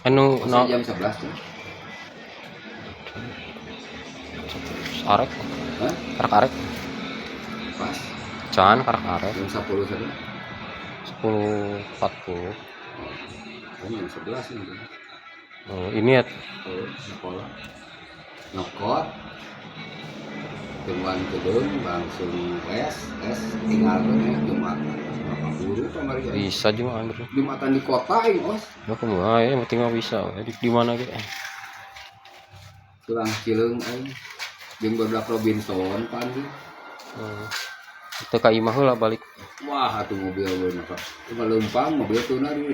Anu Masa no jam 11 tuh? Arek. Hah? Karak arek. Pas. Can karak arek. Jam 10 saja. 10.40. Kan jam 11 nih. Oh, ini ya. Oh, sekolah. Nyokot. Tungguan kebun langsung les, les tinggal nya Jumatan. Bapak guru kamari ya. Bisa juga ambil. Jumatan di kota aing, Os. Ya kumaha ya, yang penting mah bisa. Di mana gitu. Tulang cileung aing. Jeung barudak Robinson pan. Itu ka imah heula balik. Wah, atuh mobil bener. Cuma leumpang mobil tuna di